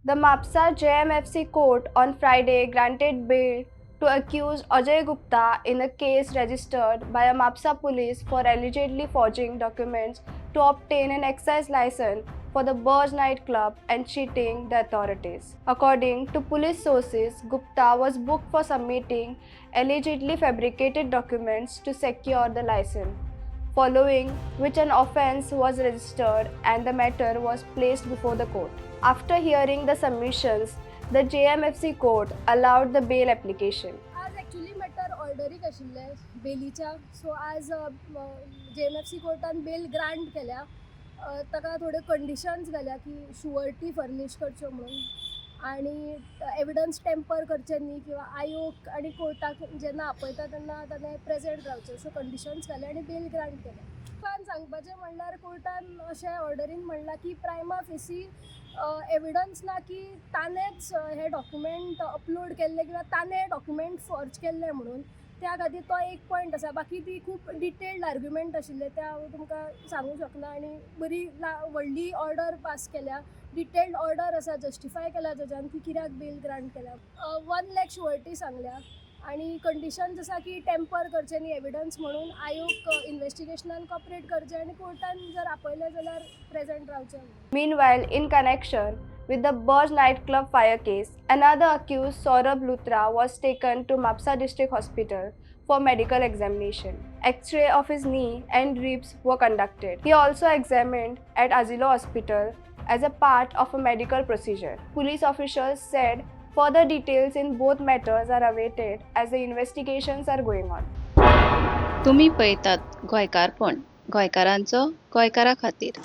The Mapsa JMFC court on Friday granted bail to accused Ajay Gupta in a case registered by a Mapsa police for allegedly forging documents to obtain an excise license for the Burj nightclub and cheating the authorities. According to police sources, Gupta was booked for submitting allegedly fabricated documents to secure the license, following which an offence was registered and the matter was placed before the court. After hearing the submissions, the JMFC court allowed the bail application. आज actually matter ऑर्डरीक आशिल्लें बेलीच्या. So आज JMFC कोर्टान बेल grant केल्या. ताका थोड्यो conditions घाल्या की surety furnish करच्यो म्हणून आनी एविडन्स टेम्पर करचें न्ही किंवा आयोग आनी कोर्टाक जेन्ना आपयता तेन्ना ताणें प्रेजेंट रावचें. अश्यो कंडिशन्स घाल्या आनी बेल ग्रांट केल्या. कोर्टान सांगपाचें म्हणल्यार कोर्टान अशें ऑर्डरीन म्हणलां की प्रायमा फेसी एविडन्स ना की ताणेंच हे डॉक्युमेंट अपलोड केल्ले किंवा ताणें हे डॉक्युमेंट फॉर्ज केल्ले म्हणून. त्या खातीर तो एक पॉयंट आसा. बाकी ती खूब डिटेल्ड आर्ग्युमेंट आशिल्ले, ते हांव तुमकां सांगूं शकना. आनी बरी व्हडली ऑर्डर पास केल्या, डिटेल्ड ऑर्डर आसा, जस्टिफाय केला जजान की कित्याक बेल ग्रांट केल्या. 1 लॅक शुअरिटी सांगल्या आनी कंडिशन्स आसा की टेम्पर करचें न्ही एविडन्स म्हणून, आयोग इन्वेस्टिगेशनान कॉपरेट करचें आनी कोर्टान जर आपयलें जाल्यार प्रेजेंट रावचें म्हणून. Meanwhile, in connection with the Burj nightclub fire case, another accused, Saurabh Luthra, was taken to Mapsa District Hospital for medical examination. X-ray of his knee and ribs were conducted. He also examined at Azilo Hospital as a part of a medical procedure. Police officials said further details in both matters are awaited as the investigations are going on. तुमी पळयतात गोंयकारपण, गोंयकारांचो गोंयकारा खातीर.